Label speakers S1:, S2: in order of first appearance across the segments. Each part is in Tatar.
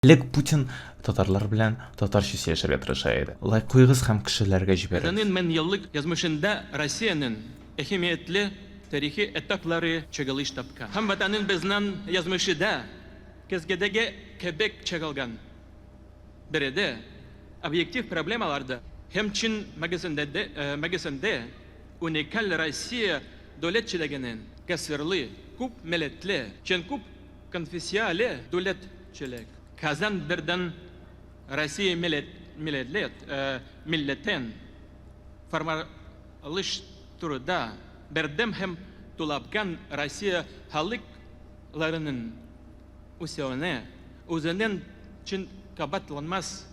S1: Элек Путин татарлар белән татарча сөйләшергә тырыша иде. Лайк куегыз һәм кешеләргә җибәрегез.
S2: Казанның меңьеллык язмышында Россиянең әһәмиятле тарихи этаплары чагылыш тапкан. Һәм Ватаныбызның язмышы да көзгедәге кебек чагылган. Биредә объектив проблемалар да һәм чын мәгънәсендә уникаль Россия дәүләтчелегенең касырлы, күп милләтле, чын күп конфессияле дәүләтчелек. Казан бердәм Россия милләт, милләтен формалаштыруда бердәм һәм тулапкан Россия халыкларының үсүенә үзенең чын кабатланмас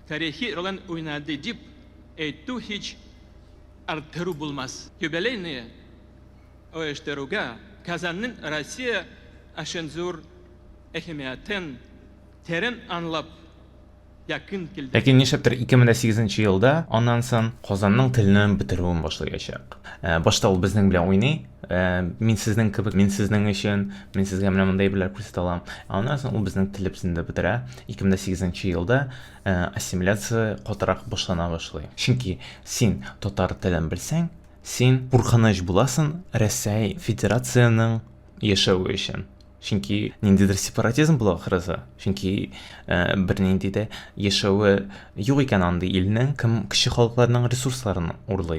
S2: тарихи ролен уйнады дип әйтү һич арттыру булмас. Юбилейные оештыруга Казанның Россия өчен зур әһәмиятен тирән аңлап якын килде.
S1: Ләкин нишләптер 2008 нче елда аннан соң Казанның теленең бетерүен башлаячак. Башта ул безнең белән уйный, мин сезнең кебек, мин сезнең өчен, мин сезгә менә мондый әйберләр күрсәтә алам. Ә аннан соң ул безнең телебезне дә бетерә. 2008 нче елда ассимиляция катырак башлана башлый. Чөнки син татар телен белсәң, Син куркыныч буласың Рәсәй Федерациянең яшәве өчен. Чөнки ниндидер сепаратизм була ахрысы. Чөнки э, бернинди дә яшәве юк икән андый илнең, кем кече халыкларның ресурсларын урлый.